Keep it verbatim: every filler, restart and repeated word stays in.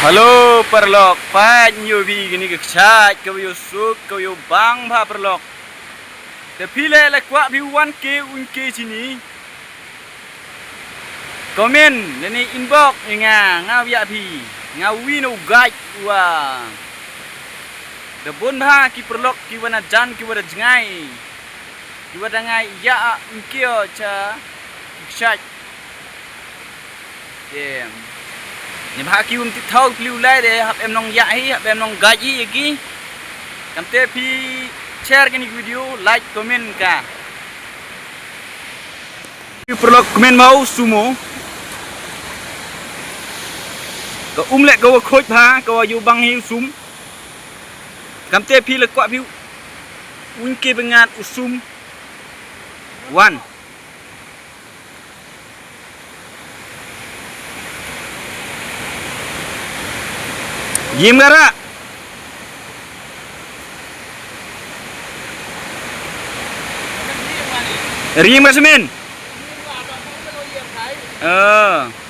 Hello paralok, pat ngi ïa phi kane ka kshaid kaba ïoh suk kaba ïoh bang bha paralok. Te phi leh la kwah phi wan ke un ke shini. Comment lane inbox ïa nga, nga ïa phi. Nga wi na u guide wa. Da bun bha ki paralok ki wan na jan ki wa da jngai. Ki wa da ngai ïa a un ke o cha ki kshaid. Em. Ni bha ki um ti thau pli u lai de hap em nong ïa hi, hap em nong guide hi ïa ki. Kamte phi share kani ki video, like, comment ka. Ki paralok comment bha u sum o. Ka um leh ka wa khoj bha, ka wa ïoh bang hi u sum. Kamte phi la kwah phi un ke ba ngat u sum. Wan. Yim gara. Rim ka semen. Eh.